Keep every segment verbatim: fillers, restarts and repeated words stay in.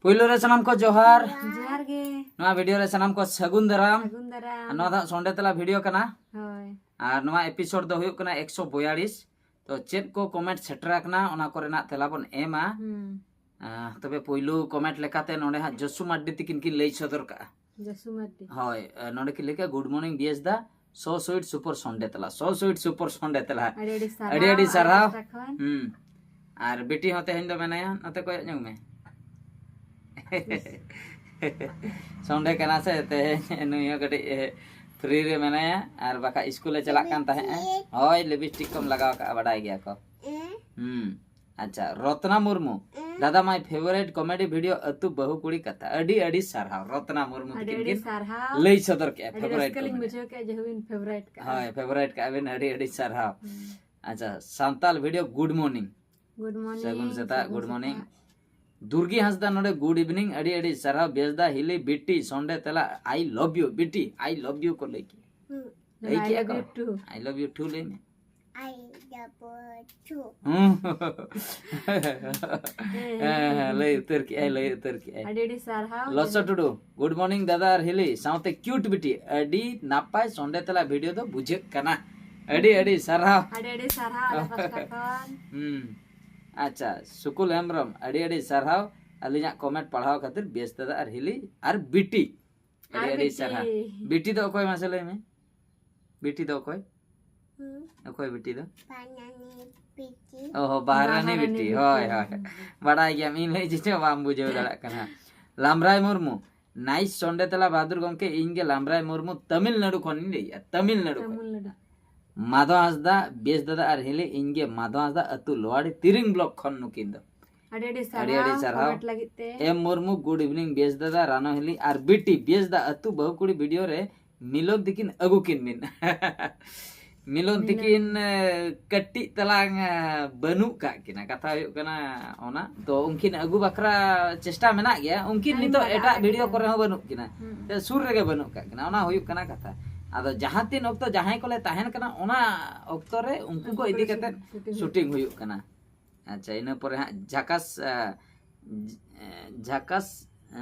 ᱯᱳᱭᱞᱳ ᱨᱮ ᱥᱟᱱᱟᱢ ᱠᱚ ᱡᱚᱦᱟᱨ᱾ ᱡᱚᱦᱟᱨ ᱜᱮ᱾ ᱱᱚᱣᱟ ᱵᱷᱤᱰᱤᱭᱳ ᱨᱮ ᱥᱟᱱᱟᱢ ᱠᱚ ᱥᱟᱹᱜᱩᱱ ᱫᱟᱨᱟᱢ᱾ ᱥᱟᱹᱜᱩᱱ ᱫᱟᱨᱟᱢ᱾ ᱟᱨ ᱱᱚᱣᱟ ᱫᱚ ᱦᱟᱸᱜ ᱥᱚᱱᱰᱮ ᱛᱟᱞᱟ ᱵᱷᱤᱰᱤᱭᱳ ᱠᱟᱱᱟ᱾ ᱦᱳᱭ᱾ ᱟᱨ ᱱᱚᱣᱟ ᱮᱯᱤᱥᱳᱰ ᱫᱚ ᱦᱩᱭᱩᱜ ᱠᱟᱱᱟ ᱮᱠᱥᱚ ᱵᱚᱭᱟᱞᱤᱥ᱾ ᱛᱚ ᱪᱮᱫ ᱠᱚ ᱠᱚᱢᱮᱱᱴ ᱥᱮᱴᱮᱨ ᱟᱠᱟᱱᱟ, ᱚᱱᱟ ᱠᱚᱨᱮᱱᱟᱜ ᱛᱮᱞᱟ ᱵᱚᱱ ᱮᱢᱟ᱾ ᱦᱩᱸ᱾ ᱟᱸ, ᱛᱚᱵᱮ ᱯᱳᱭᱞᱳ ᱠᱚᱢᱮᱱᱴ ᱞᱮᱠᱟᱛᱮ ᱱᱚᱰᱮ ᱦᱟᱸᱜ ᱡᱚᱥᱩ ᱢᱟᱨᱰᱤ ᱛᱤᱠᱤᱱ ᱠᱤᱱ ᱞᱟᱹᱭ ᱥᱚᱫᱚᱨ ᱠᱟᱜᱼᱟ᱾ ᱡᱚᱥᱩ ᱢᱟᱨᱰᱤ᱾ ᱦᱳᱭ, ᱟᱸ, ᱱᱚᱰᱮ ᱠᱤᱱ ᱞᱟᱹᱭ ᱠᱟᱜᱼᱟ, "Good morning ᱵᱤᱭᱮᱥ ᱫᱟ, so sweet super ᱥᱚᱱᱰᱮ ᱛᱟᱞᱟ, so sweet super ᱥᱚᱱᱰᱮ ᱛᱟᱞᱟ᱾" ᱟᱹᱰᱤ ᱟᱹᱰᱤ ᱥᱟᱨᱦᱟᱣ᱾ ᱟᱹᱰᱤ ᱟᱹᱰᱤ ᱥᱟᱨᱦᱟᱣ᱾ ᱟᱞᱮ ᱯᱟᱦᱴᱟ ᱠᱷᱚᱱ᱾ ᱦᱩᱸ᱾ ᱟᱨ ᱵᱤᱴᱤ ᱦᱚᱸ ᱛᱮᱦᱮᱧ ᱫᱚ ᱢᱮᱱᱟᱭᱟ, ᱱᱚᱛᱮ ᱠᱚᱭᱚᱜ ᱧᱚᱜ ᱢᱮ᱾ ᱥᱚᱱᱰᱮ ᱠᱟᱱᱟ ᱥᱮ, ᱛᱮᱦᱮᱧ ᱱᱩᱭ ᱦᱚᱸ ᱠᱟᱹᱴᱤᱡ, ᱮ, ᱯᱷᱨᱤ ᱨᱮ ᱢᱮᱱᱟᱭᱟ, ᱟᱨ ᱵᱟᱠᱷᱟᱡ ᱤᱥᱠᱩᱞᱮ ᱪᱟᱞᱟᱜ ᱠᱟᱱ ᱛᱟᱦᱮᱸᱜᱼᱟ᱾ ᱦᱳᱭ, ᱞᱤᱯᱤᱥᱴᱤᱠ ᱠᱚᱢ ᱞᱟᱜᱟᱣ ᱠᱟᱜᱼᱟ, ᱵᱟᱰᱟᱭ ᱜᱮᱭᱟ ᱠᱚ᱾ ᱦᱩᱸ᱾ ᱟᱪᱪᱷᱟ, ᱨᱚᱛᱱᱟ ᱢᱩᱨᱢᱩ, "ᱫᱟᱫᱟ, my favourite comedy video ᱟᱹᱛᱩ ᱵᱟᱹᱦᱩ ᱠᱩᱲᱤ ᱠᱟᱛᱷᱟ᱾" ᱟᱹᱰᱤ ᱟᱹᱰᱤ ᱥᱟᱨᱦᱟᱣ, ᱨᱚᱛᱱᱟ ᱢᱩᱨᱢᱩ ᱟᱹᱰᱤ ᱛᱤᱠᱤᱱ ᱟᱹᱰᱤ ᱠᱤᱱ ᱥᱟᱨᱦᱟᱣ᱾ ᱞᱟᱹᱭ ᱥᱚᱫᱚᱨ ᱠᱮᱜᱼᱟ, ᱟᱹᱰᱤ favourite ᱨᱟᱹᱥᱠᱟᱹ ᱞᱤᱧ comedy᱾ ᱵᱩᱡᱷᱟᱹᱣ ᱠᱮᱜᱼᱟ ᱡᱮ ᱦᱩᱭ ᱯᱷᱮᱵᱟᱨᱟᱭᱤᱴ ᱠᱟᱜᱼᱟ᱾ ᱦᱳᱭ, ᱯᱷᱮᱵᱟᱨᱟᱭᱤᱴ ᱠᱟᱜᱼᱟ ᱵᱤᱱ, ᱟᱹᱰᱤ ᱟᱹᱰᱤ ᱥᱟᱨᱦᱟᱣ᱾ ᱦᱩᱸ᱾ ᱟᱪᱪᱷᱟ, Santal video, "Good morning᱾ Good morning. ᱥᱟᱹᱜᱩᱱ ᱥᱮᱛᱟᱜ, ᱜᱩᱰ ᱢᱚᱨᱱᱤᱝ᱾ ᱥᱮᱛᱟᱜ᱾ ᱫᱩᱨᱜᱤ ᱦᱟᱸᱥᱫᱟ ᱱᱚᱰᱮ, "Good evening, ᱟᱹᱰᱤ ᱟᱹᱰᱤ ᱥᱟᱨᱦᱟᱣ ᱵᱮᱥᱫᱟ, ᱦᱤᱞᱤ, ᱵᱤᱴᱤ, ᱥᱚᱱᱰᱮ ᱛᱮᱞᱟ, I love you ᱵᱤᱴᱤ, I love you" ᱠᱚ ᱞᱟᱹᱭ ᱠᱮᱜᱼᱟ᱾ ᱦᱩᱸ᱾ ᱞᱟᱹᱭ I ᱠᱮᱜᱼᱟ love ᱠᱚ? You too᱾ I love you too ᱞᱟᱹᱭ ᱢᱮ᱾ I love you too. ᱦᱩᱸ᱾ ᱦᱮᱸ, ᱦᱮᱸ, ᱞᱟᱹᱭ ᱩᱛᱟᱹᱨ ᱠᱮᱜᱼᱟᱭ, ᱞᱟᱹᱭ ᱩᱛᱟᱹᱨ ᱠᱮᱜᱼᱟᱭ᱾ ᱟᱹᱰᱤ ᱟᱹᱰᱤ ᱥᱟᱨᱦᱟᱣ᱾ ᱞᱚᱥᱚ ᱴᱩᱰᱩ, "Good morning ᱫᱟᱫᱟ ᱟᱨ ᱦᱤᱞᱤ, ᱥᱟᱶᱛᱮ cute ᱵᱤᱴᱤ, ᱟᱹᱰᱤ ᱱᱟᱯᱟᱭ ᱥᱚᱱᱰᱮ ᱛᱮᱞᱟ ᱵᱷᱤᱰᱤᱭᱳ ᱫᱚ ᱵᱩᱡᱷᱟᱹᱜ ᱠᱟᱱᱟ᱾ ᱟᱹᱰᱤ ᱟᱹᱰᱤ ᱥᱟᱨᱦᱟᱣ᱾" ᱟᱹᱰᱤ ᱟᱹᱰᱤ ᱥᱟᱨᱦᱟᱣ ᱟᱞᱮ ᱯᱟᱥᱴᱟ ᱠᱷᱚᱱ᱾ ᱦᱩᱸ᱾ ᱟᱪᱪᱷᱟ, ᱥᱩᱠᱩᱞ ᱦᱮᱢᱵᱨᱚᱢ, "ᱟᱹᱰᱤ ᱟᱹᱰᱤ ᱥᱟᱨᱦᱟᱣ, ᱟᱹᱞᱤᱧᱟᱜ ᱠᱚᱢᱮᱱᱴ ᱯᱟᱲᱦᱟᱣ ᱠᱷᱟᱹᱛᱤᱨ, ᱵᱮᱥ ᱫᱟᱫᱟ ᱟᱨ ᱦᱤᱞᱤ ᱟᱨ ᱵᱤᱴᱤ, ᱟᱹᱰᱤ ᱟᱨ ᱟᱹᱰᱤ ᱵᱤᱴᱤ᱾ ᱥᱟᱨᱦᱟᱣ᱾" ᱵᱤᱴᱤ ᱫᱚ ᱚᱠᱚᱭ ᱢᱟᱥᱮ ᱞᱟᱹᱭ ᱢᱮ? ᱵᱤᱴᱤ ᱫᱚ ᱚᱠᱚᱭ? Hmm, ᱚᱠᱚᱭ ᱵᱤᱴᱤ ᱫᱚ? Panani Piti. ᱚ ᱦᱚᱸ, ᱵᱟᱦᱨᱟᱱᱤ ᱵᱟᱦᱨᱟᱱᱤ ᱵᱤᱴᱤ᱾ ᱵᱤᱴᱤ᱾ ᱦᱳᱭ, ᱦᱳᱭ᱾ ᱵᱟᱰᱟᱭ ᱜᱮᱭᱟᱢ, ᱤᱧ ᱞᱟᱹᱭ ᱡᱮᱪᱚ ᱵᱟᱢ ᱵᱩᱡᱷᱟᱹᱣ ᱫᱟᱲᱮᱭᱟᱜ ᱠᱟᱱᱟ᱾ ᱞᱟᱢᱨᱟᱭ ᱢᱩᱨᱢᱩ, "Nice ᱥᱚᱱᱰᱮ ᱛᱮᱞᱟ ᱵᱟᱦᱟᱫᱩᱨ ᱜᱚᱢᱠᱮ, ᱤᱧ ᱜᱮ ᱞᱟᱢᱨᱟᱭ ᱢᱩᱨᱢᱩ, ᱛᱟᱢᱤᱞᱱᱟᱲᱩ ᱠᱷᱚᱱ ᱤᱧ ᱞᱟᱹᱭᱮᱜᱼᱟ, ᱛᱟᱢᱤᱞᱱᱟᱲᱩ ᱠᱷᱚᱱ᱾" ᱛᱟᱢᱤᱞᱱᱟᱲᱩ᱾ ᱢᱟᱫᱷᱚ ᱦᱟᱸᱥᱫᱟ, ᱵᱮᱥ ᱫᱟᱫᱟ ᱟᱨ ᱦᱤᱞᱤ, ᱤᱧ ᱜᱮ ᱢᱟᱫᱷᱚ ᱦᱟᱸᱥᱫᱟ, ᱟᱹᱛᱩ ᱞᱳᱣᱟᱲᱤ, ᱛᱤᱨᱤᱝ ᱵᱞᱚᱠ ᱠᱷᱚᱱ ᱱᱩᱠᱤᱱ ᱫᱚ᱾ ᱟᱹᱰᱤ ᱟᱹᱰᱤ ᱟᱹᱰᱤ ᱟᱹᱰᱤ ᱥᱟᱨᱦᱟᱣ ᱥᱟᱨᱦᱟᱣ᱾ ᱠᱚᱢᱮᱱᱴ ᱞᱟᱹᱜᱤᱫ ᱛᱮ᱾ ᱮᱢ ᱢᱩᱨᱢᱩ, "Good evening ᱵᱮᱥ ᱫᱟᱫᱟ, ᱨᱟᱱᱚ ᱦᱤᱞᱤ ᱟᱨ ᱵᱤᱴᱤ, ᱵᱮᱥ ᱫᱟ ᱟᱹᱛᱩ ᱵᱟᱹᱦᱩ ᱠᱩᱲᱤ ᱵᱷᱤᱰᱤᱭᱳ ᱨᱮ ᱢᱤᱞᱚᱱ ᱛᱤᱠᱤᱱ ᱟᱹᱜᱩ ᱠᱤᱱ ᱵᱤᱱ᱾" ᱢᱤᱞᱚᱱ ᱢᱤᱞᱚᱱ᱾ ᱛᱤᱠᱤᱱ, ᱮ, ᱠᱟᱹᱴᱤᱡ ᱛᱟᱞᱟᱝ, ᱮ, ᱵᱟᱹᱱᱩᱜ ᱠᱟᱜ ᱠᱤᱱᱟ᱾ ᱠᱟᱛᱷᱟ ᱦᱩᱭᱩᱜ ᱠᱟᱱᱟ ᱚᱱᱟ᱾ ᱛᱚ ᱩᱱᱠᱤᱱ ᱟᱹᱜᱩ ᱵᱟᱠᱷᱨᱟ ᱪᱮᱥᱴᱟ ᱢᱮᱱᱟᱜ ᱜᱮᱭᱟ᱾ ᱩᱱᱠᱤᱱ ᱦᱮᱸ, ᱱᱤᱛᱚᱜ ᱢᱮᱱᱟᱜ ᱮᱴᱟᱜ ᱠᱟᱜ ᱵᱷᱤᱰᱤᱭᱳ ᱠᱤᱱᱟ᱾ ᱠᱚᱨᱮ ᱦᱚᱸ ᱵᱟᱹᱱᱩᱜ ᱠᱤᱱᱟ᱾ ᱦᱩᱸ᱾ ᱥᱮ ᱥᱩᱨ ᱨᱮᱜᱮ ᱵᱟᱹᱱᱩᱜ ᱠᱟᱜ ᱠᱤᱱᱟ᱾ ᱚᱱᱟ ᱦᱩᱭᱩᱜ ᱠᱟᱱᱟ ᱠᱟᱛᱷᱟ᱾ ᱟᱫᱚ ᱡᱟᱦᱟᱸ ᱛᱤᱱ ᱚᱠᱛᱚ ᱡᱟᱦᱟᱸᱭ ᱠᱚᱞᱮ ᱛᱟᱦᱮᱱ ᱠᱟᱱᱟ, ᱚᱱᱟ ᱚᱠᱛᱚ ᱨᱮ ᱩᱱᱠᱩ ᱠᱚ ᱩᱱᱠᱩ ᱤᱫᱤ ᱠᱚ ᱠᱟᱛᱮ ᱥᱩᱴᱤᱝ ᱦᱩᱭᱩᱜ ᱥᱩᱴᱤᱝ ᱦᱩᱭᱩᱜ ᱠᱟᱱᱟ᱾ ᱟᱪᱪᱷᱟ, ᱤᱱᱟᱹ ᱯᱚᱨᱮ ᱦᱟᱸᱜ ᱡᱷᱟᱠᱟᱥ, ᱟ, ᱡᱷᱟᱠᱟᱥ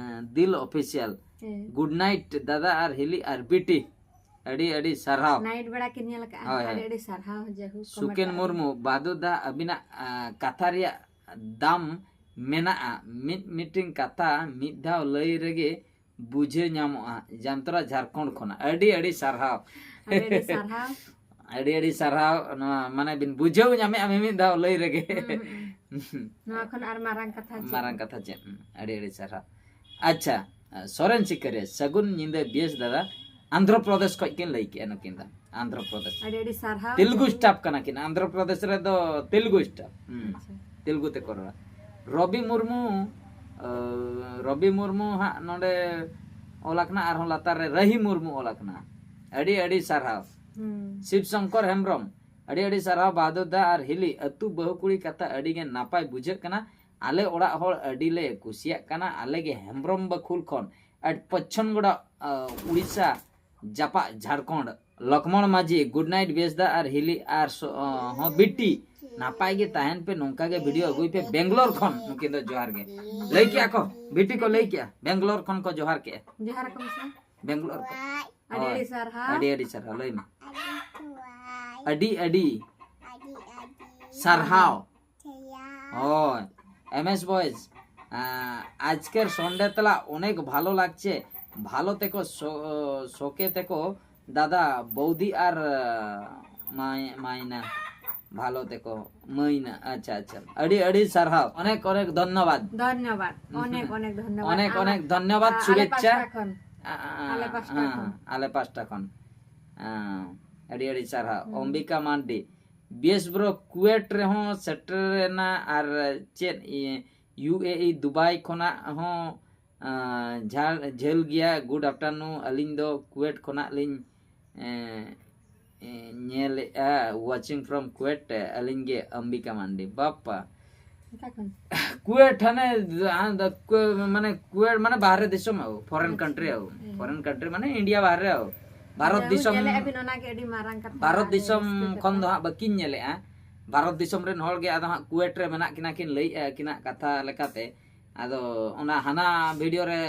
ᱫᱤᱞ ᱚᱯᱷᱤᱥᱤᱭᱟᱞ᱾ ᱦᱮᱸ᱾ ᱜᱩᱰ ᱱᱟᱭᱤᱴ ᱫᱟᱫᱟ ᱟᱨ ᱦᱤᱞᱤ ᱟᱨ ᱵᱤᱴᱤ, ᱟᱹᱰᱤ ᱟᱹᱰᱤ ᱥᱟᱨᱦᱟᱣ᱾ ᱱᱟᱭᱤᱴ ᱵᱮᱲᱟ ᱠᱤᱱ ᱧᱮᱞ ᱠᱟᱜᱼᱟ᱾ ᱦᱳᱭ, ᱦᱳᱭ᱾ ᱟᱹᱰᱤ ᱟᱹᱰᱤ ᱥᱟᱨᱦᱟᱣ᱾ ᱡᱟᱭᱦᱳᱠ, ᱥᱩᱠᱮᱱ ᱢᱩᱨᱢᱩ, ᱵᱟᱫᱩ ᱫᱟ, ᱟᱹᱵᱤᱱᱟᱜ ᱠᱟᱛᱷᱟ ᱨᱮᱭᱟᱜ ᱫᱟᱢ ᱢᱮᱱᱟᱜᱼᱟ᱾ ᱢᱤᱫ ᱢᱤᱫᱴᱤᱝ ᱠᱟᱛᱷᱟ ᱢᱤᱫ ᱫᱷᱟᱣ ᱞᱟᱹᱭ ᱨᱮᱜᱮ ᱵᱩᱡᱷᱟᱹᱣ ᱧᱟᱢᱚᱜᱼᱟ᱾ ᱡᱟᱢᱛᱚᱨᱟ ᱡᱷᱟᱲᱠᱷᱚᱸᱰ ᱠᱷᱚᱱᱟᱜ ᱟᱹᱰᱤ ᱟᱹᱰᱤ ᱥᱟᱨᱦᱟᱣ᱾ ᱟᱹᱰᱤ ᱟᱹᱰᱤ ᱥᱟᱨᱦᱟᱣ᱾ ᱟᱹᱰᱤ ᱟᱹᱰᱤ ᱥᱟᱨᱦᱟᱣ᱾ ᱱᱚᱣᱟ ᱢᱟᱱᱮ ᱵᱤᱱ ᱵᱩᱡᱷᱟᱹᱣ ᱧᱟᱢᱮᱜᱼᱟ ᱢᱤᱢᱤᱫ ᱫᱷᱟᱣ ᱞᱟᱹᱭ ᱨᱮᱜᱮ᱾ ᱱᱚᱣᱟ ᱠᱷᱚᱱ ᱟᱨ ᱢᱟᱨᱟᱝ ᱠᱟᱛᱷᱟ ᱪᱮᱫ? ᱢᱟᱨᱟᱝ ᱠᱟᱛᱷᱟ ᱪᱮᱫ? ᱟᱹᱰᱤ ᱟᱹᱰᱤ ᱥᱟᱨᱦᱟᱣ᱾ ᱟᱪᱪᱷᱟ, ᱥᱚᱨᱮᱱ ᱥᱤᱠᱟᱹᱨᱤᱭᱟᱹ, ᱥᱟᱹᱜᱩᱱ ᱧᱤᱫᱟᱹ ᱵᱤᱭᱮᱥ ᱫᱟᱫᱟ᱾ ᱟᱱᱫᱷᱨᱚ ᱯᱨᱚᱫᱮᱥ ᱠᱷᱚᱱ ᱠᱤᱱ ᱞᱟᱹᱭ ᱠᱮᱜᱼᱟ ᱱᱩᱠᱤᱱ ᱫᱚ, ᱟᱱᱫᱷᱨᱚ ᱯᱨᱚᱫᱮᱥ᱾ ᱟᱹᱰᱤ ᱟᱹᱰᱤ ᱥᱟᱨᱦᱟᱣ᱾ ᱛᱮᱞᱩᱜᱩ ᱥᱴᱟᱯ ᱠᱟᱱᱟ ᱠᱤᱱ, ᱟᱱᱫᱷᱨᱚ ᱯᱨᱚᱫᱮᱥ ᱨᱮᱫᱚ ᱛᱮᱞᱩᱜᱩ ᱥᱴᱟᱯ᱾ ᱦᱩᱸ᱾ ᱟᱪᱪᱷᱟ᱾ ᱛᱮᱞᱩᱜᱩ ᱛᱮᱠᱚ ᱨᱚᱲᱟ᱾ ᱨᱚᱵᱤ ᱢᱩᱨᱢᱩ, ᱟᱹ, ᱨᱚᱵᱤ ᱢᱩᱨᱢᱩ ᱦᱟᱸᱜ ᱱᱚᱰᱮ ᱚᱞ ᱟᱠᱟᱱᱟ, ᱟᱨᱦᱚᱸ ᱞᱟᱛᱟᱨ ᱨᱮ ᱨᱟᱹᱦᱤ ᱢᱩᱨᱢᱩ ᱚᱞ ᱟᱠᱟᱱᱟ᱾ ᱟᱹᱰᱤ ᱟᱹᱰᱤ ᱥᱟᱨᱦᱟᱣ᱾ ᱦᱩᱸ᱾ ᱥᱤᱵ ᱥᱚᱝᱠᱚᱨ ᱦᱮᱢᱵᱨᱚᱢ, ᱟᱹᱰᱤ ᱟᱹᱰᱤ ᱥᱟᱨᱦᱟᱣ ᱵᱟᱦᱟᱫᱩᱨ ᱫᱟ ᱟᱨ ᱦᱤᱞᱤ, ᱟᱹᱛᱩ ᱵᱟᱹᱦᱩ ᱠᱩᱲᱤ ᱠᱟᱛᱷᱟ ᱟᱹᱰᱤ ᱜᱮ ᱱᱟᱯᱟᱭ ᱵᱩᱡᱷᱟᱹᱜ ᱠᱟᱱᱟ᱾ ᱟᱞᱮ ᱚᱲᱟᱜ ᱦᱚᱲ ᱟᱹᱰᱤ ᱞᱮ ᱠᱩᱥᱤᱭᱟᱜ ᱠᱟᱱᱟ᱾ ᱟᱞᱮ ᱜᱮ ᱦᱮᱢᱵᱨᱚᱢ ᱵᱟᱹᱠᱷᱩᱞ ᱠᱷᱚᱱ, ᱟᱨ ᱯᱚᱪᱷᱚᱱ ᱜᱚᱲᱟ, ᱟᱹ, ᱩᱲᱤᱥᱥᱟ ᱡᱟᱯᱟᱜ ᱡᱷᱟᱲᱠᱷᱚᱸᱰ᱾ ᱞᱚᱠᱢᱚᱬ ᱢᱟᱹᱡᱷᱤ, ᱜᱩᱰ ᱱᱟᱭᱤᱴ ᱵᱮᱥᱫᱟ ᱟᱨ ᱦᱤᱞᱤ ᱟᱨ ᱥᱚ-, ᱚ, ᱦᱚᱸ ᱵᱤᱴᱤ, ᱱᱟᱯᱟᱭ ᱜᱮ ᱛᱟᱦᱮᱱ ᱯᱮ, ᱱᱚᱝᱠᱟ ᱜᱮ ᱵᱷᱤᱰᱤᱭᱳ ᱟᱹᱜᱩᱭ ᱯᱮ᱾ ᱵᱮᱝᱜᱟᱞᱳᱨ ᱠᱷᱚᱱ ᱱᱩᱠᱤᱱ ᱫᱚ ᱡᱚᱦᱟᱨ ᱜᱮ ᱞᱟᱹᱭ ᱠᱮᱜᱼᱟ ᱠᱚ, ᱵᱤᱴᱤ ᱠᱚ ᱞᱟᱹᱭ ᱠᱮᱜᱼᱟ, ᱵᱮᱝᱜᱟᱞᱳᱨ ᱠᱷᱚᱱ ᱠᱚ ᱡᱚᱦᱟᱨ ᱠᱮᱜᱼᱟ᱾ ᱡᱚᱦᱟᱨ ᱟᱠᱚ ᱢᱮᱥᱮ᱾ ᱵᱮᱝᱜᱟᱞᱳᱨ ᱠᱷᱚᱱ᱾ ᱟᱹᱰᱤ ᱦᱳᱭ᱾ ᱟᱹᱰᱤ ᱥᱟᱨᱦᱟᱣ᱾ ᱟᱹᱰᱤ ᱟᱹᱰᱤ ᱥᱟᱨᱦᱟᱣ, ᱞᱟᱹᱭ ᱢᱮ᱾ ᱟᱹᱰᱤ ᱟᱹᱰᱤ ᱥᱟᱨᱦᱟᱣ᱾ ᱦᱳᱭ, ᱮᱢ ᱮᱥ ᱵᱚᱭᱮᱡᱽ, ᱟᱸ, ᱟᱡᱠᱮᱨ ᱥᱚᱱᱰᱮ ᱛᱟᱞᱟ ᱚᱱᱮᱠ ᱵᱷᱟᱞᱚ ᱞᱟᱜᱪᱮ, ᱵᱷᱟᱞᱚ ᱛᱮᱠᱚ ᱥᱚ-, ᱥᱚᱠᱮ ᱛᱮᱠᱚ ᱫᱟᱫᱟ, ᱵᱚᱣᱫᱤ ᱟᱨ, ᱟᱸ, ᱢᱟᱭ-, ᱢᱟᱭᱱᱟ, ᱵᱷᱟᱞᱚ ᱛᱮᱠᱚ ᱢᱟᱹᱭᱱᱟ᱾ ᱟᱪᱪᱷᱟ, ᱟᱪᱪᱷᱟ, ᱟᱹᱰᱤ ᱟᱹᱰᱤ ᱥᱟᱨᱦᱟᱣ, ᱚᱱᱮᱠ ᱚᱱᱮᱠ ᱫᱷᱚᱱᱱᱚᱵᱟᱫ᱾ ᱫᱷᱚᱱᱱᱚᱵᱟᱫ, ᱚᱱᱮᱠ ᱚᱱᱮᱠ ᱫᱷᱚᱱᱱᱚᱵᱟᱫ᱾ ᱚᱱᱮᱠ ᱟᱢ-, ᱚᱱᱮᱠ ᱫᱷᱚᱱᱱᱚᱵᱟᱫ, ᱟᱞᱮ ᱥᱩᱵᱷᱮᱪᱪᱷᱟ᱾ ᱯᱟᱥᱴᱟ ᱠᱷᱚᱱ, ᱟ-, ᱟ-, ᱟᱞᱮ ᱟ-, ᱯᱟᱥᱴᱟ ᱦᱮᱸ, ᱠᱷᱚᱱ᱾ ᱟᱞᱮ ᱯᱟᱥᱴᱟ ᱠᱷᱚᱱ᱾ ᱦᱮᱸ, ᱟᱹᱰᱤ ᱟᱹᱰᱤ ᱥᱟᱨᱦᱟᱣ᱾ ᱦᱩᱸ᱾ ᱚᱢᱵᱤᱠᱟ ᱢᱟᱱᱰᱤ, ᱵᱮᱥ ᱵᱨᱳ, ᱠᱩᱭᱮᱴ ᱨᱮᱦᱚᱸ ᱥᱮᱴᱮᱨᱮᱱᱟ ᱟᱨ ᱪᱮᱫ ᱤ-, ᱭᱩ ᱮ ᱤ ᱫᱩᱵᱟᱭ ᱠᱷᱚᱱᱟᱜ ᱦᱚᱸ, ᱟᱸ, ᱡᱷᱟᱲ-, ᱡᱷᱟᱹᱞ ᱜᱮᱭᱟ᱾ ᱜᱩᱰ ᱟᱯᱴᱟᱨᱱᱩᱱ, ᱟᱹᱞᱤᱧ ᱫᱚ ᱠᱩᱭᱮᱴ ᱠᱷᱚᱱᱟᱜ ᱞᱤᱧ, ᱮᱸ, ᱮᱸ, ᱧᱮᱞᱮᱜᱼᱟ, watching from ᱠᱩᱭᱮᱴ, ᱟᱹᱞᱤᱧ ᱜᱮ ᱚᱢᱵᱤᱠᱟ ᱢᱟᱱᱰᱤ᱾ ᱵᱟᱯᱟ, ᱚᱠᱟ ᱠᱷᱚᱱ? ᱠᱩᱭᱮᱴ ᱦᱟᱱᱮ, ᱟᱸ, ᱫᱚ ᱠᱩ-, ᱢᱟᱱᱮ ᱠᱩᱭᱮᱴ ᱢᱟᱱᱮ ᱵᱟᱦᱨᱮ ᱫᱤᱥᱚᱢ ᱟᱵᱚ, foreign ᱟᱪᱪᱷᱟ᱾ country ᱟᱵᱚ, ᱦᱮᱸ᱾ foreign country ᱢᱟᱱᱮ India ᱵᱟᱦᱨᱮ ᱟᱵᱚ᱾ ᱵᱷᱟᱨᱚᱛ ᱡᱟᱭᱦᱳᱠ, ᱫᱤᱥᱚᱢ, ᱧᱮᱞᱮᱫᱼᱟ ᱵᱤᱱ, ᱚᱱᱟᱜᱮ ᱟᱹᱰᱤ ᱢᱟᱨᱟᱝ ᱠᱟᱛᱷᱟ, ᱵᱷᱟᱨᱚᱛ ᱟᱹᱰᱤ ᱫᱤᱥᱚᱢ ᱨᱟᱹᱥᱠᱟᱹ ᱠᱷᱚᱱ ᱠᱟᱛᱷᱟ᱾ ᱫᱚ ᱦᱟᱸᱜ ᱵᱟᱹᱠᱤᱱ ᱧᱮᱞᱮᱜᱼᱟ᱾ ᱵᱷᱟᱨᱚᱛ ᱫᱤᱥᱚᱢ ᱨᱮᱱ ᱦᱚᱲ ᱜᱮ ᱟᱫᱚ ᱦᱟᱸᱜ ᱠᱩᱭᱮᱴ ᱨᱮ ᱢᱮᱱᱟᱜ ᱠᱤᱱᱟ ᱠᱤᱱ ᱞᱟᱹᱭᱮᱜᱼᱟ, ᱟᱹᱠᱤᱱᱟᱜ ᱠᱟᱛᱷᱟ ᱞᱮᱠᱟᱛᱮ᱾ ᱟᱫᱚ ᱚᱱᱟ ᱦᱟᱱᱟ ᱵᱷᱤᱰᱤᱭᱳ ᱨᱮ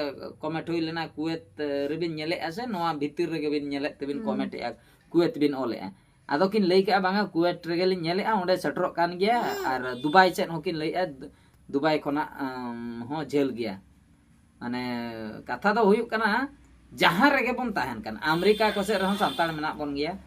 ᱠᱚᱢᱮᱱᱴ ᱦᱩᱭ ᱞᱮᱱᱟ, ᱠᱩᱣᱮᱛ ᱨᱮᱵᱤᱱ ᱧᱮᱞᱮᱫᱼᱟ ᱥᱮ ᱱᱚᱣᱟ ᱵᱷᱤᱛᱤᱨ ᱨᱮᱜᱮ ᱵᱤᱱ ᱧᱮᱞᱮᱫ ᱛᱮᱵᱤᱱ ᱠᱚᱢᱮᱱᱴ ᱮᱫᱼᱟ, ᱠᱩᱣᱮᱛ ᱵᱤᱱ ᱚᱞᱮᱫᱼᱟ? ᱟᱫᱚ ᱠᱤᱱ ᱞᱟᱹᱭ ᱠᱮᱜᱼᱟ, ᱵᱟᱝᱟ, ᱠᱩᱣᱮᱛ ᱨᱮᱜᱮᱞᱤᱧ ᱧᱮᱞᱮᱫᱼᱟ, ᱚᱸᱰᱮ ᱥᱮᱴᱮᱨᱚᱜ ᱠᱟᱱ ᱜᱮᱭᱟ᱾ ᱟᱨ ᱫᱩᱵᱟᱭ ᱥᱮᱫ ᱦᱚᱸᱠᱤᱱ ᱞᱟᱹᱭᱮᱫᱼᱟ, ᱫᱩᱵᱟᱭ ᱠᱷᱚᱱᱟᱜ ᱟᱢ, ᱦᱚᱸ ᱡᱷᱟᱹᱞ ᱜᱮᱭᱟ᱾ ᱢᱟᱱᱮ ᱠᱟᱛᱷᱟ ᱫᱚ ᱦᱩᱭᱩᱜ ᱠᱟᱱᱟ, ᱡᱟᱦᱟᱸ ᱨᱮᱜᱮ ᱵᱚᱱ ᱛᱟᱦᱮᱱ ᱠᱟᱱ, ᱟᱢᱮᱨᱤᱠᱟ ᱠᱚ ᱥᱮᱫ ᱨᱮᱦᱚᱸ ᱥᱟᱱᱛᱟᱲ ᱢᱮᱱᱟᱜ ᱵᱚᱱ ᱜᱮᱭᱟ᱾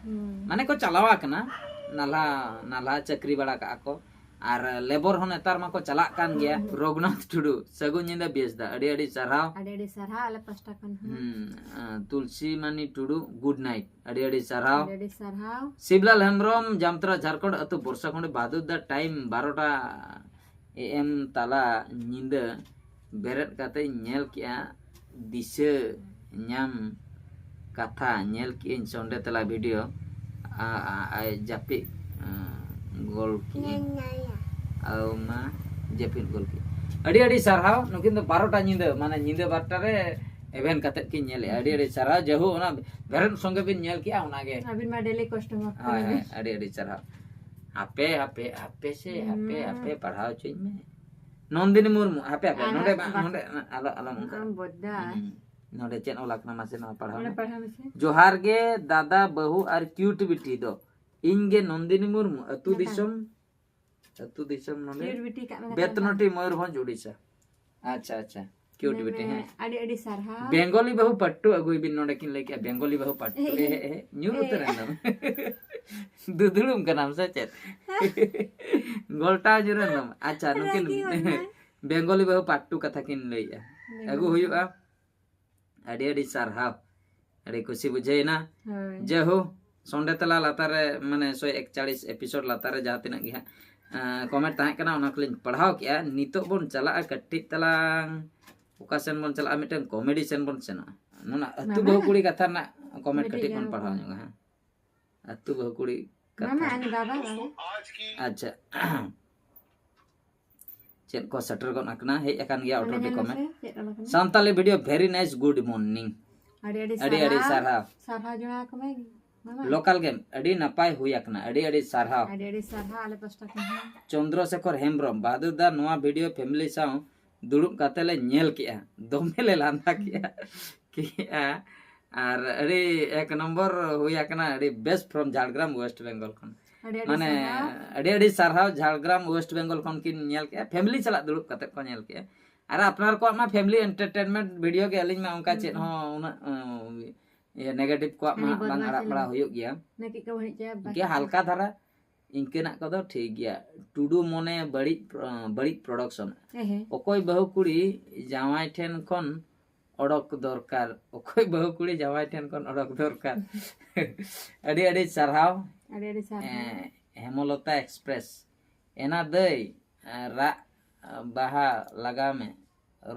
ᱢᱟᱱᱮ ᱠᱚ ᱪᱟᱞᱟᱣ ᱟᱠᱟᱱᱟ, ᱱᱟᱞᱦᱟ ᱱᱟᱞᱦᱟ ᱪᱟᱹᱠᱨᱤ ᱵᱟᱲᱟ ᱠᱟᱜᱼᱟ ᱠᱚ, ᱟᱨ ᱞᱮᱵᱚᱨ ᱦᱚᱸ ᱱᱮᱛᱟᱨ ᱢᱟᱠᱚ ᱪᱟᱞᱟᱜ ᱠᱟᱱ ᱜᱮᱭᱟ᱾ ᱨᱚᱜᱷᱩᱱᱟᱛᱷ ᱴᱩᱰᱩ, ᱥᱟᱹᱜᱩᱱ ᱧᱤᱫᱟᱹ ᱵᱮᱥ ᱫᱟ, ᱟᱹᱰᱤ ᱟᱹᱰᱤ ᱥᱟᱨᱦᱟᱣ᱾ ᱟᱹᱰᱤ ᱟᱹᱰᱤ ᱥᱟᱨᱦᱟᱣ ᱟᱞᱮ ᱯᱟᱥᱴᱟ ᱠᱷᱚᱱ ᱦᱚᱸ᱾ ᱦᱩᱸ, ᱟᱸ, ᱛᱩᱞᱥᱤᱢᱟᱱᱤ ᱴᱩᱰᱩ, ᱜᱩᱰ ᱱᱟᱭᱤᱴ, ᱟᱹᱰᱤ ᱟᱹᱰᱤ ᱥᱟᱨᱦᱟᱣ᱾ ᱟᱹᱰᱤ ᱟᱹᱰᱤ ᱥᱟᱨᱦᱟᱣ᱾ ᱥᱤᱵᱞᱟᱞ ᱦᱮᱢᱵᱨᱚᱢ, ᱡᱟᱢᱛᱨᱟ ᱡᱷᱟᱨᱠᱷᱚᱸᱰ ᱟᱹᱛᱩ, ᱵᱚᱨᱥᱟ ᱠᱷᱚᱸᱰ ᱵᱟᱫᱩᱨ ᱫᱟ, ᱴᱟᱭᱤᱢ ᱵᱟᱨᱚᱴᱟ ᱮ ᱮᱢ ᱛᱟᱞᱟ ᱧᱤᱫᱟᱹ ᱵᱮᱨᱮᱫ ᱠᱟᱛᱮᱧ ᱧᱮᱞ ᱠᱮᱜᱼᱟ, ᱫᱤᱥᱟᱹ ᱧᱟᱢ ᱠᱟᱛᱷᱟ ᱧᱮᱞ ᱠᱮᱜᱼᱟᱹᱧ ᱥᱚᱱᱰᱮ ᱛᱟᱞᱟ ᱵᱷᱤᱰᱤᱭᱳ, ᱟ-, ᱟ-, ᱟᱭ ᱡᱟᱹᱯᱤᱫ, ᱟ, ᱜᱚᱞ ᱠᱮᱜᱼᱟᱹᱧ᱾ ᱟᱣ ᱢᱟ ᱡᱟᱹᱯᱤᱫ ᱜᱚᱞ ᱠᱮᱜᱼᱟᱹᱧ᱾ ᱟᱹᱰᱤ ᱟᱹᱰᱤ ᱥᱟᱨᱦᱟᱣ᱾ ᱱᱩᱠᱤᱱ ᱫᱚ ᱵᱟᱨᱚᱴᱟ ᱧᱤᱫᱟᱹ, ᱢᱟᱱᱮ ᱧᱤᱫᱟᱹ ᱵᱟᱨᱚᱴᱟ ᱨᱮ ᱮᱵᱷᱮᱱ ᱠᱟᱛᱮᱫ ᱠᱤᱱ ᱧᱮᱞᱮᱜᱼᱟ᱾ ᱟᱹᱰᱤ ᱟᱹᱰᱤ ᱥᱟᱨᱦᱟᱣ᱾ ᱡᱟᱹᱦᱩ ᱚᱱᱟ ᱵᱮᱨᱮᱫ ᱥᱚᱸᱜᱮ ᱵᱤᱱ ᱧᱮᱞ ᱠᱮᱜᱼᱟ, ᱚᱱᱟᱜᱮ᱾ ᱟᱹᱵᱤᱱ ᱢᱟ ᱰᱮᱞᱤ ᱠᱟᱥᱴᱚᱢᱟᱨ ᱦᱳᱭ, ᱠᱟᱱᱟ ᱵᱤᱱ᱾ ᱦᱳᱭ, ᱟᱹᱰᱤ ᱟᱹᱰᱤ ᱥᱟᱨᱦᱟᱣ᱾ ᱦᱟᱯᱮ, ᱦᱟᱯᱮ, ᱦᱟᱯᱮ ᱥᱮ, ᱦᱟᱯᱮ, ᱦᱩᱸ᱾ ᱦᱟᱯᱮ, ᱯᱟᱲᱦᱟᱣ ᱦᱚᱪᱚᱧ ᱢᱮ᱾ ᱱᱚᱱᱫᱤᱱᱤ ᱢᱩᱨᱢᱩ, ᱦᱟᱯᱮ, ᱦᱟᱯᱮ, ᱟᱨ ᱱᱚᱰᱮ ᱦᱟᱸᱜ ᱢᱟ, ᱵᱟ-, ᱱᱚᱰᱮ, ᱟᱞᱚ, ᱟᱞᱚᱢ ᱚᱱᱠᱟ᱾ ᱟᱢ ᱵᱚᱫᱫᱟ᱾ ᱦᱩᱸ᱾ ᱱᱚᱰᱮ ᱪᱮᱫ ᱚᱞ ᱟᱠᱟᱱᱟ, ᱢᱟᱥᱮ ᱱᱚᱣᱟ ᱯᱟᱲᱦᱟᱣ ᱚᱱᱟ ᱢᱮ᱾ ᱯᱟᱲᱦᱟᱣ ᱢᱮᱥᱮ᱾ ᱡᱚᱦᱟᱨ ᱜᱮ ᱫᱟᱫᱟ, ᱵᱟᱹᱦᱩ ᱟᱨ ᱠᱤᱭᱩᱴ ᱵᱤᱴᱤ ᱫᱚ᱾ ᱤᱧ ᱜᱮ ᱱᱚᱱᱫᱤᱱᱤ ᱢᱩᱨᱢᱩ, ᱟᱹᱛᱩ ᱱᱟᱯᱟᱭ᱾ ᱫᱤᱥᱚᱢ, ᱟᱹᱛᱩ ᱫᱤᱥᱚᱢ ᱱᱚᱰᱮ ᱠᱤᱭᱩᱴ ᱵᱤᱴᱤ ᱠᱟᱜ ᱢᱮ, ᱱᱟᱯᱟᱭ ᱵᱮᱛᱱᱚᱴᱤ, ᱵᱟᱝ? ᱢᱚᱭᱩᱨᱵᱷᱚᱸᱡᱽ, ᱩᱰᱤᱥᱟ᱾ ᱟᱪᱪᱷᱟ, ᱟᱪᱪᱷᱟ᱾ ᱠᱤᱭᱩᱴ ᱢᱮᱱᱢᱮ, ᱵᱤᱴᱤ, ᱦᱮᱸ᱾ ᱟᱹᱰᱤ ᱟᱹᱰᱤ ᱥᱟᱨᱦᱟᱣ᱾ ᱵᱮᱝᱜᱚᱞᱤ ᱵᱟᱹᱦᱩ ᱯᱟᱴᱴᱩ ᱟᱹᱜᱩᱭ ᱵᱤᱱ, ᱱᱚᱰᱮ ᱠᱤᱱ ᱞᱟᱹᱭ ᱠᱮᱜᱼᱟ, ᱵᱮᱝᱜᱚᱞᱤ ᱵᱟᱹᱦᱩ ᱯᱟᱴᱴᱩ᱾ ᱮ, ᱮ, ᱮ, ᱮ, ᱧᱩᱨ ᱮ᱾ ᱩᱛᱟᱹᱨ ᱮᱱᱟᱢ᱾ ᱫᱩᱫᱲᱩᱢ ᱠᱟᱱᱟᱢ ᱥᱮ ᱪᱮᱫ? ᱜᱚᱞᱴᱟᱣ ᱧᱩᱨ ᱮᱱᱟᱢ᱾ ᱟᱪᱪᱷᱟ, ᱱᱩᱠᱤᱱ ᱨᱟᱹᱜᱤ ᱢᱮᱱᱟᱭ᱾ ᱵᱮᱝᱜᱚᱞᱤ ᱵᱟᱹᱦᱩ ᱯᱟᱴᱴᱩ ᱠᱟᱛᱷᱟ ᱠᱤᱱ ᱞᱟᱹᱭᱮᱜᱼᱟ᱾ ᱵᱮᱝᱜᱚᱞᱤ᱾ ᱟᱹᱜᱩ ᱦᱩᱭᱩᱜᱼᱟ᱾ ᱟᱹᱰᱤ ᱟᱹᱰᱤ ᱥᱟᱨᱦᱟᱣ᱾ ᱟᱹᱰᱤ ᱠᱩᱥᱤ ᱵᱩᱡᱷᱟᱹᱣᱮᱱᱟ᱾ ᱦᱳᱭ᱾ ᱡᱟᱭᱦᱳᱠ, ᱥᱚᱱᱰᱮ ᱛᱟᱞᱟ ᱞᱟᱛᱟᱨ ᱨᱮ, ᱢᱟᱱᱮ, ᱥᱚᱭ ᱮᱠᱪᱟᱲᱤᱥ ᱮᱯᱤᱥᱳᱰ ᱞᱟᱛᱟᱨ ᱨᱮ ᱡᱟᱦᱟᱸ ᱛᱤᱱᱟᱹᱜ ᱜᱮ ᱦᱟᱸᱜ, ᱟᱸ, ᱠᱚᱢᱮᱱᱴ ᱛᱟᱦᱮᱸ ᱠᱟᱱᱟ, ᱚᱱᱟ ᱠᱚᱞᱤᱧ ᱯᱟᱲᱦᱟᱣ ᱠᱮᱜᱼᱟ᱾ ᱱᱤᱛᱚᱜ ᱵᱚᱱ ᱪᱟᱞᱟᱜᱼᱟ ᱠᱟᱹᱴᱤᱡ ᱛᱟᱞᱟᱝ, ᱚᱠᱟ ᱥᱮᱱ ᱵᱚᱱ ᱪᱟᱞᱟᱜᱼᱟ? ᱢᱤᱫᱴᱮᱱ ᱠᱚᱢᱮᱰᱤ ᱥᱮᱱ ᱵᱚᱱ ᱥᱮᱱᱚᱜᱼᱟ᱾ ᱱᱚᱣᱟ ᱟᱹᱛᱩ ᱢᱟᱢᱟ? ᱵᱟᱹᱦᱩ ᱠᱩᱲᱤ ᱠᱟᱛᱷᱟ ᱨᱮᱱᱟᱜ ᱠᱚᱢᱮᱱᱴ ᱢᱤᱫᱴᱤᱡ ᱠᱟᱹᱴᱤᱡ ᱵᱚᱱ ᱜᱟᱱᱚᱜ ᱯᱟᱲᱦᱟᱣ ᱠᱟᱱᱟ᱾ ᱧᱚᱜᱟ ᱦᱟᱸᱜ᱾ ᱟᱹᱛᱩ ᱵᱟᱹᱦᱩ ᱠᱩᱲᱤ ᱠᱟᱛᱷᱟ᱾ ᱢᱟᱢᱟ, ᱟᱨ ᱵᱟᱵᱟ, ᱵᱟᱵᱟ? ᱟᱪᱪᱷᱟ᱾ ᱪᱮᱫ ᱠᱚ ᱥᱮᱴᱮᱨ ᱜᱚᱫ ᱟᱠᱟᱱᱟ? ᱦᱮᱡ ᱟᱠᱟᱱ ᱜᱮᱭᱟ ᱚᱸᱰᱮ ᱚᱴᱳ ᱧᱮᱞ ᱠᱚᱢᱮᱱᱴ᱾ ᱢᱮᱥᱮ, ᱪᱮᱫ ᱚᱞ ᱟᱠᱟᱱᱟ? Santali video, very nice, good morning᱾ ᱟᱹᱰᱤ ᱟᱹᱰᱤ ᱟᱹᱰᱤ ᱟᱹᱰᱤ ᱥᱟᱨᱦᱟᱣ᱾ ᱥᱟᱨᱦᱟᱣ᱾ ᱥᱟᱨᱦᱟᱣ ᱡᱚᱱᱟ ᱟᱠᱚ ᱢᱮ, ᱢᱟᱢᱟ᱾ ᱞᱳᱠᱟᱞ ᱜᱮᱢ, ᱟᱹᱰᱤ ᱱᱟᱯᱟᱭ ᱦᱩᱭ ᱟᱠᱟᱱᱟ, ᱟᱹᱰᱤ ᱟᱹᱰᱤ ᱥᱟᱨᱦᱟᱣ᱾ ᱟᱹᱰᱤ ᱟᱹᱰᱤ ᱥᱟᱨᱦᱟᱣ ᱟᱞᱮ ᱯᱟᱥᱴᱟ ᱠᱷᱚᱱ ᱦᱚᱸ᱾ ᱪᱚᱱᱫᱨᱚ ᱥᱮᱠᱷᱚᱨ ᱦᱮᱢᱵᱨᱚᱢ, ᱵᱟᱦᱟᱫᱩᱨ ᱫᱟ, ᱱᱚᱣᱟ ᱵᱷᱤᱰᱤᱭᱳ ᱯᱷᱮᱢᱤᱞᱤ ᱥᱟᱶ ᱫᱩᱲᱩᱵ ᱠᱟᱛᱮ ᱞᱮ ᱧᱮᱞ ᱠᱮᱜᱼᱟ, ᱫᱚᱢᱮ ᱞᱮ ᱞᱟᱸᱫᱟ ᱠᱮᱜᱼᱟ ᱠᱮᱜᱼᱟ ᱟᱨ ᱟᱹᱰᱤ ᱮᱠ ᱱᱚᱢᱵᱚᱨ ᱦᱩᱭ ᱟᱠᱟᱱᱟ, ᱟᱹᱰᱤ ᱵᱮᱥ from ᱡᱷᱟᱲᱜᱨᱟᱢ ᱳᱭᱮᱥᱴ ᱵᱮᱝᱜᱚᱞ ᱠᱷᱚᱱ᱾ ᱟᱹᱰᱤ ᱟᱹᱰᱤ ᱢᱟᱱᱮ ᱥᱟᱨᱦᱟᱣ᱾ ᱟᱹᱰᱤ ᱟᱹᱰᱤ ᱥᱟᱨᱦᱟᱣ ᱡᱷᱟᱲᱜᱨᱟᱢ ᱳᱭᱮᱥᱴ ᱵᱮᱝᱜᱚᱞ ᱠᱷᱚᱱ ᱠᱤᱱ ᱧᱮᱞ ᱠᱮᱜᱼᱟ, ᱯᱷᱮᱢᱤᱞᱤ ᱥᱟᱞᱟᱜ ᱫᱩᱲᱩᱵ ᱠᱟᱛᱮ ᱠᱚ ᱧᱮᱞ ᱠᱮᱜᱼᱟ᱾ ᱟᱨ ᱟᱯᱱᱟᱨ ᱠᱚᱣᱟᱜ ᱢᱟ ᱯᱷᱮᱢᱤᱞᱤ ᱮᱱᱴᱟᱨᱴᱮᱱᱢᱮᱱᱴ ᱵᱷᱤᱰᱤᱭᱳ ᱜᱮ, ᱟᱹᱞᱤᱧ ᱢᱟ ᱚᱱᱠᱟ ᱪᱮᱫ ᱦᱚᱸ ᱩᱱᱟᱹᱜ ᱱᱮᱜᱮᱴᱤᱵᱷ ᱠᱚᱣᱟᱜ ᱢᱟ ᱟᱹᱰᱤ ᱵᱟᱝ ᱵᱚᱫᱢᱟᱥ ᱟᱲᱟᱜ ᱵᱟᱲᱟ ᱮᱱᱟ᱾ ᱦᱩᱭᱩᱜ ᱜᱮᱭᱟ᱾ ᱱᱟᱹᱠᱤᱡ ᱠᱚ ᱵᱟᱹᱲᱤᱡ ᱪᱟᱵᱟ ᱤᱱᱠᱟᱹ ᱦᱟᱞᱠᱟ ᱫᱷᱟᱨᱟ ᱤᱱᱠᱟᱹᱱᱟᱜ ᱠᱚᱫᱚ ᱴᱷᱤᱠ ᱜᱮᱭᱟ᱾ ᱴᱩᱰᱩ ᱢᱚᱱᱮ ᱵᱟᱹᱲᱤᱡ ᱯᱨᱚ- ᱵᱟᱹᱲᱤᱡ ᱯᱨᱚᱰᱟᱠᱥᱚᱱ᱾ ᱮᱦᱮ᱾ ᱚᱠᱚᱭ ᱵᱟᱹᱦᱩ ᱠᱩᱲᱤ ᱡᱟᱶᱟᱭ ᱴᱷᱮᱱ ᱠᱷᱚᱱ ᱚᱰᱚᱠ ᱫᱚᱨᱠᱟᱨ, ᱚᱠᱚᱭ ᱵᱟᱹᱦᱩ ᱠᱩᱲᱤ ᱡᱟᱶᱟᱭ ᱴᱷᱮᱱ ᱠᱷᱚᱱ ᱚᱰᱚᱠ ᱫᱚᱨᱠᱟᱨ᱾ ᱟᱹᱰᱤ ᱟᱹᱰᱤ ᱥᱟᱨᱦᱟᱣ᱾ ᱟᱹᱰᱤ ᱟᱹᱰᱤ ᱥᱟᱨᱦᱟᱣ᱾ ᱮᱸ, ᱦᱮᱢᱚᱞᱚᱛᱟ ᱮᱠᱥᱯᱨᱮᱥ᱾ ᱮᱱᱟ ᱫᱟᱹᱭ, ᱮᱸ, ᱨᱟᱜ ᱵᱟᱦᱟ ᱞᱟᱜᱟᱣ ᱢᱮ,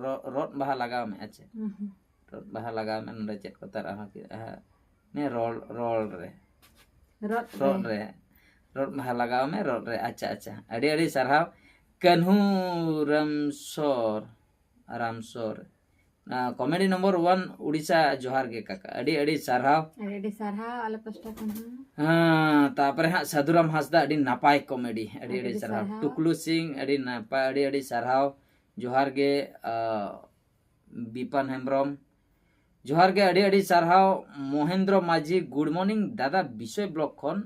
ᱨᱚ- ᱨᱚᱫ ᱵᱟᱦᱟ ᱞᱟᱜᱟᱣ ᱢᱮ᱾ ᱟᱪᱪᱷᱟ, ᱦᱩᱸ ᱦᱩᱸ᱾ ᱨᱚᱫ ᱵᱟᱦᱟ ᱞᱟᱜᱟᱣ ᱢᱮ᱾ ᱱᱚᱰᱮ ᱪᱮᱫ ᱠᱚ ᱛᱟᱨᱟ ᱦᱚᱸ ᱠᱤ- ᱟᱦᱟ, ᱱᱮ ᱨᱚᱲ ᱨᱚᱲ ᱨᱮ ᱨᱚᱫ ᱨᱚᱫ ᱨᱮ᱾ ᱨᱮ ᱨᱚᱫ ᱵᱟᱦᱟ ᱞᱟᱜᱟᱣ ᱢᱮ ᱨᱚᱫ ᱨᱮ᱾ ᱟᱪᱪᱷᱟ ᱟᱪᱪᱷᱟ, ᱟᱹᱰᱤ ᱟᱹᱰᱤ ᱥᱟᱨᱦᱟᱣ᱾ Kanhu Ramsor Ramsor comedy number one Orissa, ᱡᱚᱦᱟᱨ ᱜᱮ ᱠᱟᱠᱟ, ᱟᱹᱰᱤ ᱟᱹᱰᱤ ᱥᱟᱨᱦᱟᱣ᱾ ᱟᱹᱰᱤ ᱟᱹᱰᱤ ᱥᱟᱨᱦᱟᱣ ᱟᱞᱮ ᱯᱟᱥᱴᱟ ᱠᱷᱚᱱ ᱦᱚᱸ᱾ ᱦᱮᱸ, ᱛᱟᱯᱚᱨᱮ ᱦᱟᱸᱜ ᱥᱟᱹᱫᱷᱩᱨᱟᱢ ᱦᱟᱸᱥᱫᱟ, ᱟᱹᱰᱤ ᱱᱟᱯᱟᱭ ᱠᱚᱢᱮᱰᱤ, ᱟᱹᱰᱤ ᱟᱹᱰᱤ ᱟᱹᱰᱤ ᱟᱹᱰᱤ ᱥᱟᱨᱦᱟᱣ᱾ ᱥᱟᱨᱦᱟᱣ᱾ ᱴᱩᱠᱞᱩ ᱥᱤᱝ, ᱟᱹᱰᱤ ᱱᱟᱯᱟᱭ, ᱟᱹᱰᱤ ᱟᱹᱰᱤ ᱥᱟᱨᱦᱟᱣ᱾ ᱡᱚᱦᱟᱨ ᱜᱮ᱾ ᱟᱸ, ᱵᱤᱯᱟᱱ ᱦᱮᱢᱵᱨᱚᱢ, ᱡᱚᱦᱟᱨ ᱜᱮ, ᱟᱹᱰᱤ ᱟᱹᱰᱤ ᱥᱟᱨᱦᱟᱣ᱾ ᱢᱚᱦᱮᱱᱫᱨᱚ ᱢᱟᱹᱡᱷᱤ, ᱜᱩᱰ ᱢᱚᱨᱱᱤᱝ ᱫᱟᱫᱟ, ᱵᱤᱥᱚᱭ ᱵᱞᱚᱠ ᱠᱷᱚᱱ᱾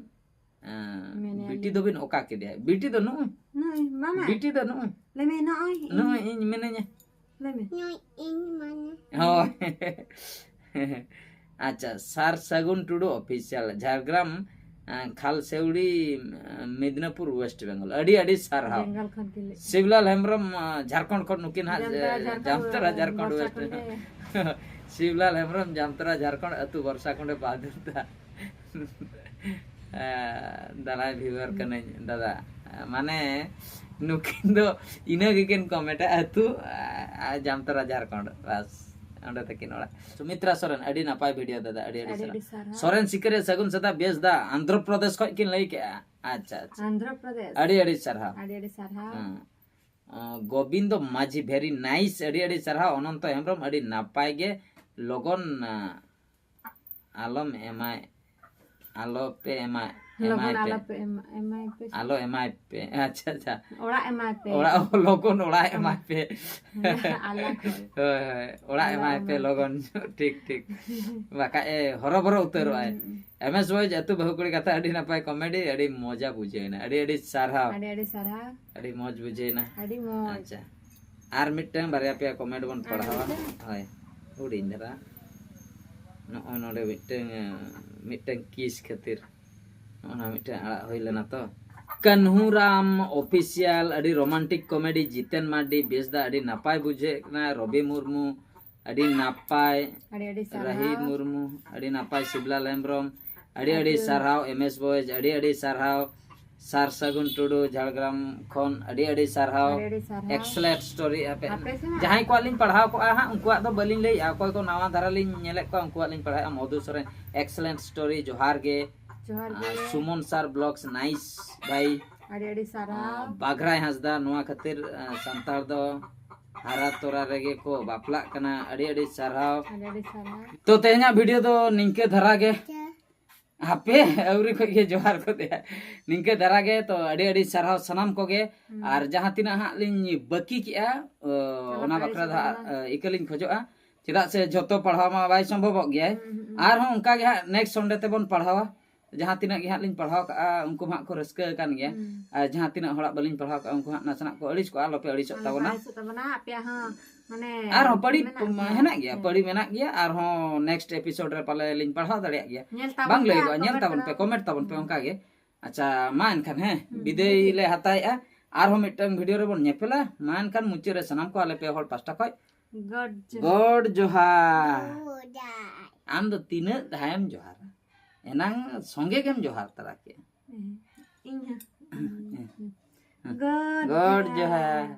ᱟᱸ, ᱢᱮᱱᱮᱜᱼᱟ ᱵᱤᱴᱤ ᱞᱤᱧ᱾ ᱫᱚᱵᱤᱱ ᱚᱠᱟ ᱠᱮᱫᱮᱭᱟ? ᱵᱤᱴᱤ ᱫᱚ ᱱᱩᱜᱼᱩᱭ, ᱱᱩᱭ ᱢᱟᱢᱟ᱾ ᱵᱤᱴᱤ ᱫᱚ ᱱᱩᱜᱼᱩᱭ, ᱞᱟᱹᱭ ᱢᱮ ᱱᱚᱜᱼᱚᱭ ᱤᱧ᱾ ᱱᱩᱜᱼᱩᱭ ᱤᱧ ᱢᱤᱱᱟᱹᱧᱟ᱾ ᱞᱟᱹᱭ ᱢᱮ᱾ ᱱᱩᱭ ᱤᱧ ᱢᱟᱱᱮ᱾ ᱦᱳᱭ᱾ ᱟᱪᱪᱷᱟ, ᱥᱟᱨ ᱥᱟᱹᱜᱩᱱ ᱴᱩᱰᱩ ᱚᱯᱷᱤᱥᱤᱭᱟᱞ, ᱡᱷᱟᱲᱜᱨᱟᱢ, ᱟᱸ, ᱠᱷᱟᱞᱥᱮᱣᱲᱤ, ᱟᱸ, ᱢᱮᱫᱤᱱᱟᱯᱩᱨ, ᱳᱭᱮᱥᱴ ᱵᱮᱝᱜᱚᱞ᱾ ᱟᱹᱰᱤ ᱟᱹᱰᱤ ᱥᱟᱨᱦᱟᱣ᱾ ᱵᱮᱝᱜᱚᱞ ᱠᱷᱚᱱ ᱠᱤᱱ ᱞᱟᱹᱭ᱾ ᱥᱤᱵᱞᱟᱞ ᱦᱮᱢᱵᱨᱚᱢ, ᱟᱸ, ᱡᱷᱟᱲᱠᱷᱚᱸᱰ ᱠᱷᱚᱱ, ᱱᱩᱠᱤᱱ ᱦᱟᱸᱜ, ᱡᱟᱢᱛᱟᱲᱟ, ᱟᱸ, ᱡᱷᱟᱲᱠᱷᱚᱸᱰ, ᱡᱟᱢᱛᱟᱲᱟ, ᱡᱷᱟᱲᱠᱷᱚᱸᱰ ᱵᱚᱨᱥᱟ ᱳᱭᱮᱥᱴ᱾ ᱠᱷᱚᱱ ᱜᱮ᱾ ᱥᱤᱵᱞᱟᱞ ᱦᱮᱢᱵᱨᱚᱢ, ᱡᱟᱢᱛᱟᱲᱟ, ᱡᱷᱟᱲᱠᱷᱚᱸᱰ ᱟᱹᱛᱩ ᱵᱚᱨᱥᱟ ᱠᱷᱚᱸᱰᱮ ᱵᱟᱫᱩᱨᱫᱟ᱾ ᱟᱸ, ᱫᱟᱞᱟᱭ ᱵᱷᱤᱣᱟᱨ ᱠᱟᱹᱱᱟᱹᱧ ᱫᱟᱫᱟ᱾ ᱢᱟᱱᱮ ᱱᱩᱠᱤᱱ ᱫᱚ ᱤᱱᱟᱹ ᱜᱮᱠᱤᱱ ᱠᱚᱢᱮᱱᱴᱟ, ᱟᱹᱛᱩ, ᱟᱸ, ᱡᱟᱢᱛᱟᱲᱟ, ᱡᱷᱟᱲᱠᱷᱚᱸᱰ, ᱵᱟᱥ᱾ ᱚᱸᱰᱮ ᱛᱟᱹᱠᱤᱱ ᱚᱲᱟᱜ᱾ ᱥᱩᱢᱤᱛᱨᱟ ᱥᱚᱨᱮᱱ, ᱟᱹᱰᱤ ᱱᱟᱯᱟᱭ ᱵᱷᱤᱰᱤᱭᱳ ᱫᱟᱫᱟ, ᱟᱹᱰᱤ ᱟᱹᱰᱤ ᱟᱹᱰᱤ ᱥᱟᱨᱦᱟᱣ᱾ ᱟᱹᱰᱤ ᱥᱟᱨᱦᱟᱣ᱾ ᱥᱚᱨᱮᱱ ᱥᱤᱠᱟᱹᱨᱤᱭᱟᱹ ᱥᱟᱹᱜᱩᱱ ᱥᱮᱛᱟᱜ, ᱵᱮᱥ ᱫᱟ, ᱟᱱᱫᱷᱨᱚ ᱯᱨᱚᱫᱮᱥ ᱠᱷᱚᱱ ᱠᱤᱱ ᱞᱟᱹᱭ ᱠᱮᱜᱼᱟ᱾ ᱟᱪᱪᱷᱟ, ᱟᱪᱪᱷᱟ᱾ ᱟᱱᱫᱷᱨᱚ ᱯᱨᱚᱫᱮᱥ᱾ ᱟᱹᱰᱤ ᱟᱹᱰᱤ ᱥᱟᱨᱦᱟᱣ᱾ ᱟᱹᱰᱤ ᱟᱹᱰᱤ ᱥᱟᱨᱦᱟᱣ᱾ ᱦᱮᱸ᱾ ᱟᱸ, ᱜᱳᱵᱤᱱᱫᱚ ᱢᱟᱹᱡᱷᱤ, very nice, ᱟᱹᱰᱤ ᱟᱹᱰᱤ ᱥᱟᱨᱦᱟᱣ᱾ ᱚᱱᱚᱱᱛᱚ ᱦᱮᱢᱵᱨᱚᱢ, ᱟᱹᱰᱤ ᱱᱟᱯᱟᱭ ᱜᱮ, ᱞᱚᱜᱚᱱ, ᱟᱸ, ᱟᱞᱚᱢ ᱮᱢᱟᱭ, ᱟᱞᱚᱯᱮ ᱮᱢᱟᱭ, ᱞᱚᱜᱚᱱ ᱮᱢᱟᱭ ᱯᱮ᱾ ᱟᱞᱚᱯᱮ ᱮᱢ- ᱮᱢᱟᱭ ᱯᱮ᱾ ᱟᱞᱚ ᱮᱢᱟᱭ ᱯᱮ᱾ ᱟᱪᱪᱷᱟ, ᱟᱪᱪᱷᱟ᱾ ᱚᱲᱟᱜ ᱮᱢᱟᱭ ᱯᱮ᱾ ᱚᱲᱟᱜ ᱞᱚᱜᱚᱱ ᱚᱲᱟᱜ ᱮᱢᱟᱭ ᱯᱮ᱾ ᱟᱞᱟᱜᱽ ᱦᱚᱲ᱾ ᱦᱳᱭ, ᱦᱳᱭ, ᱚᱲᱟᱜ ᱮᱢᱟᱭ ᱯᱮ ᱞᱚᱜᱚᱱ ᱧᱚᱜ᱾ ᱴᱷᱤᱠ, ᱴᱷᱤᱠ᱾ ᱵᱟᱠᱷᱟᱡ ᱮ ᱦᱚᱨᱚᱵᱚᱨᱚ ᱩᱛᱟᱹᱨᱚᱜ ᱟᱭ᱾ ᱮᱢ ᱮᱥ ᱵᱚᱭᱮᱡ ᱟᱹᱛᱩ ᱵᱟᱹᱦᱩ ᱠᱩᱲᱤ ᱠᱟᱛᱷᱟ, ᱟᱹᱰᱤ ᱱᱟᱯᱟᱭ ᱠᱚᱢᱮᱰᱤ, ᱟᱹᱰᱤ ᱢᱚᱡᱟ ᱵᱩᱡᱷᱟᱹᱣ ᱮᱱᱟ, ᱟᱹᱰᱤ ᱟᱹᱰᱤ ᱥᱟᱨᱦᱟᱣ᱾ ᱟᱹᱰᱤ ᱟᱹᱰᱤ ᱥᱟᱨᱦᱟᱣ᱾ ᱟᱹᱰᱤ ᱢᱚᱡᱽ ᱵᱩᱡᱷᱟᱹᱣ ᱮᱱᱟ᱾ ᱟᱹᱰᱤ ᱢᱚᱡᱽ᱾ ᱟᱪᱪᱷᱟ, ᱟᱨ ᱢᱤᱫᱴᱟᱝ ᱵᱟᱨᱭᱟ ᱯᱮᱭᱟ ᱠᱚᱢᱮᱱᱴ ᱵᱚᱱ ᱟᱨ ᱯᱟᱲᱦᱟᱣᱟ᱾ ᱢᱤᱫᱴᱟᱝ? ᱦᱳᱭ, ᱦᱩᱰᱤᱧ ᱫᱷᱟᱨᱟ᱾ ᱱᱚᱜᱼᱚᱭ ᱱᱚᱰᱮ ᱢᱤᱫᱴᱟᱝ, ᱢᱤᱫᱴᱟᱝ ᱠᱤᱥ ᱠᱷᱟᱹᱛᱤᱨ ᱱᱚᱜᱼᱚ ᱱᱚᱣᱟ ᱢᱤᱫᱴᱟᱝ ᱟᱲᱟᱜ ᱦᱩᱭ ᱞᱮᱱᱟ ᱛᱚ᱾ ᱠᱟᱹᱱᱦᱩᱨᱟᱢ ᱚᱯᱷᱤᱥᱤᱭᱟᱞ, ᱟᱹᱰᱤ ᱨᱳᱢᱟᱱᱴᱤᱠ ᱠᱚᱢᱮᱰᱤ᱾ ᱡᱤᱛᱮᱱ ᱢᱟᱨᱰᱤ, ᱵᱮᱥ ᱫᱟ, ᱟᱹᱰᱤ ᱱᱟᱯᱟᱭ ᱵᱩᱡᱷᱟᱹᱜ ᱠᱟᱱᱟ᱾ ᱨᱚᱵᱤ ᱢᱩᱨᱢᱩ, ᱟᱹᱰᱤ ᱱᱟᱯᱟᱭ᱾ ᱟᱹᱰᱤ ᱟᱹᱰᱤ ᱥᱟᱨᱦᱟᱣ᱾ ᱨᱟᱦᱤᱫ ᱢᱩᱨᱢᱩ, ᱟᱹᱰᱤ ᱱᱟᱯᱟᱭ᱾ ᱥᱤᱵᱞᱟᱞ ᱦᱮᱢᱵᱨᱚᱢ, ᱟᱹᱰᱤ ᱟᱹᱰᱤ ᱟᱹᱰᱤ- ᱥᱟᱨᱦᱟᱣ᱾ ᱮᱢ ᱮᱥ ᱵᱚᱭᱮᱡ, ᱟᱹᱰᱤ ᱟᱹᱰᱤ ᱥᱟᱨᱦᱟᱣ᱾ ᱥᱟᱨ ᱥᱟᱹᱜᱩᱱ ᱴᱩᱰᱩ, ᱡᱷᱟᱲᱜᱨᱟᱢ ᱠᱷᱚᱱ, ᱟᱹᱰᱤ ᱟᱹᱰᱤ ᱥᱟᱨᱦᱟᱣ᱾ ᱟᱹᱰᱤ ᱟᱹᱰᱤ ᱥᱟᱨᱦᱟᱣ᱾ ᱮᱠᱥᱮᱞᱮᱱᱴ ᱥᱴᱳᱨᱤ᱾ ᱟᱯᱮ ᱟᱯᱮ ᱥᱮᱱᱟᱜ? ᱡᱟᱦᱟᱸᱭ ᱠᱚᱣᱟᱜ ᱞᱤᱧ ᱯᱟᱲᱦᱟᱣ ᱠᱚᱜᱼᱟ ᱦᱟᱸᱜ, ᱩᱱᱠᱩᱣᱟᱜ ᱫᱚ ᱵᱟᱹᱞᱤᱧ ᱞᱟᱹᱭᱮᱜᱼᱟ᱾ ᱚᱠᱚᱭ ᱠᱚ ᱱᱟᱣᱟ ᱫᱷᱟᱨᱟ ᱞᱤᱧ ᱧᱮᱞᱮᱫ ᱠᱚᱣᱟ, ᱩᱱᱠᱩᱣᱟᱜ ᱞᱤᱧ ᱯᱟᱲᱦᱟᱣᱮᱜᱼᱟ᱾ ᱢᱚᱫᱷᱩ ᱥᱚᱨᱮᱱ, ᱮᱠᱥᱮᱞᱮᱱᱴ ᱥᱴᱳᱨᱤ, ᱡᱚᱦᱟᱨ ᱜᱮ᱾ ᱡᱚᱦᱟᱨ ᱜᱮ᱾ ᱟᱨ ᱥᱩᱢᱚᱱ ᱥᱟᱨ ᱵᱞᱚᱜᱥ, ᱱᱟᱭᱤᱥ ᱵᱷᱟᱭ᱾ ᱟᱹᱰᱤ ᱟᱹᱰᱤ ᱥᱟᱨᱦᱟᱣ᱾ ᱟᱨ ᱵᱟᱜᱽᱨᱟᱭ ᱦᱟᱸᱥᱫᱟ, ᱱᱚᱣᱟ ᱠᱷᱟᱹᱛᱤᱨ, ᱟᱸ, ᱥᱟᱱᱛᱟᱲ ᱫᱚ ᱦᱟᱨᱟ ᱛᱚᱨᱟ ᱨᱮᱜᱮ ᱠᱚ ᱵᱟᱯᱞᱟᱜ ᱠᱟᱱᱟ᱾ ᱟᱹᱰᱤ ᱟᱹᱰᱤ ᱥᱟᱨᱦᱟᱣ᱾ ᱟᱹᱰᱤ ᱟᱹᱰᱤ ᱥᱟᱨᱦᱟᱣ᱾ ᱛᱚ, ᱛᱮᱦᱮᱧᱟᱜ ᱵᱷᱤᱰᱤᱭᱳ ᱫᱚ ᱱᱤᱝᱠᱟᱹ ᱫᱷᱟᱨᱟ ᱜᱮ᱾ ᱦᱟᱯᱮ, ᱟᱹᱣᱨᱤ ᱠᱷᱚᱡ ᱜᱮ ᱡᱚᱦᱟᱨ ᱠᱚ ᱫᱮᱭᱟ᱾ ᱱᱤᱝᱠᱟᱹ ᱫᱷᱟᱨᱟ ᱜᱮ᱾ ᱛᱚ, ᱟᱹᱰᱤ ᱟᱹᱰᱤ ᱥᱟᱨᱦᱟᱣ ᱥᱟᱱᱟᱢ ᱠᱚᱜᱮ᱾ ᱦᱩᱸ᱾ ᱟᱨ ᱡᱟᱦᱟᱸ ᱛᱤᱱᱟᱹᱜ ᱦᱟᱸᱜ ᱞᱤᱧ ᱵᱟᱹᱠᱤ ᱠᱮᱜᱼᱟ, ᱚ, ᱟᱞᱚ ᱚᱱᱟ ᱯᱮ ᱵᱟᱠᱷᱨᱟ ᱫᱚ ᱟᱹᱲᱤᱥᱚᱜ ᱦᱟᱸᱜ, ᱛᱟᱵᱚᱱᱟ᱾ ᱮ, ᱤᱠᱟᱹ ᱞᱤᱧ ᱠᱷᱚᱡᱚᱜᱼᱟ᱾ ᱪᱮᱫᱟᱜ ᱥᱮ ᱡᱷᱚᱛᱚ ᱯᱟᱲᱦᱟᱣ ᱢᱟ ᱵᱟᱭ ᱥᱚᱢᱵᱷᱚᱵᱚᱜ ᱜᱮᱭᱟᱭ᱾ ᱦᱩᱸ, ᱦᱩᱸ, ᱦᱩᱸ᱾ ᱟᱨᱦᱚᱸ ᱚᱱᱠᱟ ᱜᱮ ᱦᱟᱸᱜ ᱱᱮᱠᱥᱴ ᱥᱚᱱᱰᱮ ᱛᱮᱵᱚᱱ ᱯᱟᱲᱦᱟᱣᱟ᱾ ᱡᱟᱦᱟᱸ ᱛᱤᱱᱟᱹᱜ ᱜᱮ ᱦᱟᱸᱜ ᱞᱤᱧ ᱯᱟᱲᱦᱟᱣ ᱠᱟᱜᱼᱟ, ᱩᱱᱠᱩ ᱦᱟᱸᱜ ᱠᱚ ᱨᱟᱹᱥᱠᱟᱹ ᱟᱠᱟᱱ ᱜᱮᱭᱟ᱾ ᱦᱩᱸ᱾ ᱟᱨ ᱡᱟᱦᱟᱸ ᱛᱤᱱᱟᱹᱜ ᱦᱚᱲᱟᱜ ᱵᱟᱹᱞᱤᱧ ᱯᱟᱲᱦᱟᱣ ᱠᱟᱜᱼᱟ, ᱩᱱᱠᱩ ᱦᱟᱸᱜ ᱱᱟᱥᱮᱱᱟᱜ ᱠᱚ ᱟᱹᱲᱤᱥ ᱠᱚᱜᱼᱟ, ᱟᱞᱚᱯᱮ ᱟᱹᱲᱤᱥᱚᱜ ᱟᱞᱚ ᱛᱟᱵᱚᱱᱟ᱾ ᱟᱹᱲᱤᱥᱚᱜ ᱛᱟᱵᱚᱱᱟ, ᱟᱯᱮᱭᱟᱜ ᱦᱚᱸ ᱢᱟᱱᱮ ᱟᱨᱦᱚᱸ ᱯᱟᱹᱲᱤ ᱢᱮᱱᱟᱜ ᱜᱮᱭᱟ᱾ ᱦᱮᱱᱟᱜ ᱜᱮᱭᱟ, ᱦᱮᱸ᱾ ᱯᱟᱹᱲᱤ ᱢᱮᱱᱟᱜ ᱜᱮᱭᱟ᱾ ᱟᱨᱦᱚᱸ ᱱᱮᱠᱥᱴ ᱮᱯᱤᱥᱳᱰ ᱨᱮ ᱯᱟᱞᱮ ᱞᱤᱧ ᱯᱟᱲᱦᱟᱣ ᱫᱟᱲᱮᱭᱟᱜ ᱜᱮᱭᱟ᱾ ᱧᱮᱞ ᱛᱟᱵᱚᱱ ᱵᱟᱝ ᱯᱮ ᱞᱟᱹᱭᱚᱜᱼᱟ, ᱟᱨ ᱧᱮᱞ ᱠᱚᱢᱮᱱᱴ ᱛᱟᱵᱚᱱ ᱯᱮ, ᱛᱟᱵᱚᱱ᱾ ᱠᱚᱢᱮᱱᱴ ᱛᱟᱵᱚᱱ ᱯᱮ ᱦᱩᱸ᱾ ᱚᱱᱠᱟ ᱜᱮ᱾ ᱟᱪᱪᱷᱟ, ᱢᱟ ᱮᱱᱠᱷᱟᱱ, ᱦᱮᱸ, ᱦᱩᱸ, ᱵᱤᱫᱟᱹᱭ ᱵᱤᱫᱟᱹᱭ᱾ ᱞᱮ ᱦᱟᱛᱟᱣᱮᱜᱼᱟ᱾ ᱟᱨᱦᱚᱸ ᱢᱤᱫᱴᱟᱝ ᱵᱷᱤᱰᱤᱭᱳ ᱨᱮᱵᱚᱱ ᱧᱮᱯᱮᱞᱟ᱾ ᱢᱟ ᱮᱱᱠᱷᱟᱱ ᱢᱩᱪᱟᱹᱫ ᱨᱮ ᱥᱟᱱᱟᱢ ᱠᱚ ᱟᱞᱮ ᱯᱮ ᱦᱚᱲ ᱯᱟᱥᱴᱟ ᱠᱷᱚᱡ ᱜᱚᱰ ᱡᱚᱦᱟᱨ᱾ ᱜᱚᱰ ᱡᱚᱦᱟᱨ᱾ ᱟᱢ ᱫᱚ ᱛᱤᱱᱟᱹᱜ ᱫᱷᱟᱣᱮᱢ ᱡᱚᱦᱟᱨᱟ? ᱮᱱᱟᱝ ᱥᱚᱸᱜᱮ ᱜᱮᱢ ᱡᱚᱦᱟᱨ ᱛᱟᱨᱟ ᱠᱮᱜᱼᱟ᱾ ᱤᱧ ᱦᱚᱸ᱾ ᱦᱮᱸ᱾ ᱜᱚᱰ ᱜᱚᱰ ᱡᱚᱦᱟᱨ᱾ ᱡᱚᱦᱟᱨ᱾